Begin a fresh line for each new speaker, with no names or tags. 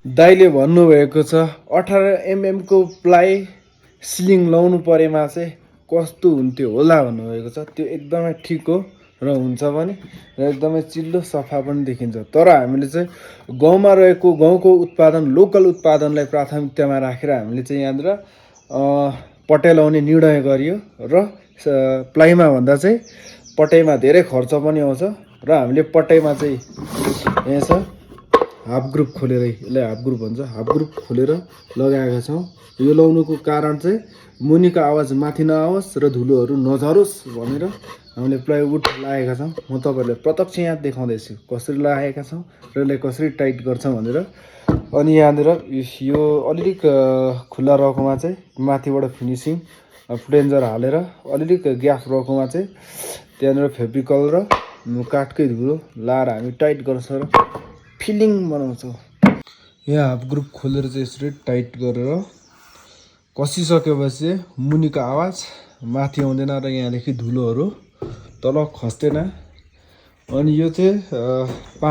दाइले भन्नुभएको छ 18 mm को प्लाई सिलिङ लाउनु परेमा चाहिँ कस्तो हुन्थ्यो होला भन्नुभएको छ। त्यो एकदमै ठिक हो र हुन्छ पनि र एकदमै चिल्लो सफा पनि देखिन्छ। तर हामीले चाहिँ गाउँमा रहेको गाउँको उत्पादन लोकल उत्पादनलाई प्राथमिकतामा राखेर हामीले चाहिँ यहाँनिर पट्यालाउने निर्णय गरियो र प्लाईमा भन्दा चाहिँ पट्याइमा धेरै खर्च पनि आउँछ र हामीले पट्याइमा चाहिँ यहाँ छ हाफ ग्रुप खोलेर, यसलाई हाफ ग्रुप भन्छ, हाफ ग्रुप खोलेर लगाएका छौँ। यो लाउनुको कारण चाहिँ मुनिको आवाज माथि नआओस् र धुलोहरू नझरोस् भनेर हामीले प्लाइवुड लगाएका छौँ। म तपाईँहरूलाई प्रत्यक्ष यहाँ देखाउँदैछु कसरी लगाएका छौँ र यसलाई कसरी टाइट गर्छौँ भनेर। अनि यहाँनिर यो अलिअलि खुल्ला रहेकोमा चाहिँ माथिबाट फिनिसिङ फ्लेन्जर हालेर अलिअलि ग्याप रहेकोमा चाहिँ त्यहाँनिर फेब्रिकल र काठकै धुलो लाएर हामी टाइट गर्छौँ र फिलिङ बनाउँछौँ। यहाँ हाफ ग्रुप खोलेर चाहिँ यसरी टाइट गरेर कसिसकेपछि मुनिको आवाज माथि आउँदैन र यहाँदेखि धुलोहरू तल खस्दैन। अनि यो चाहिँ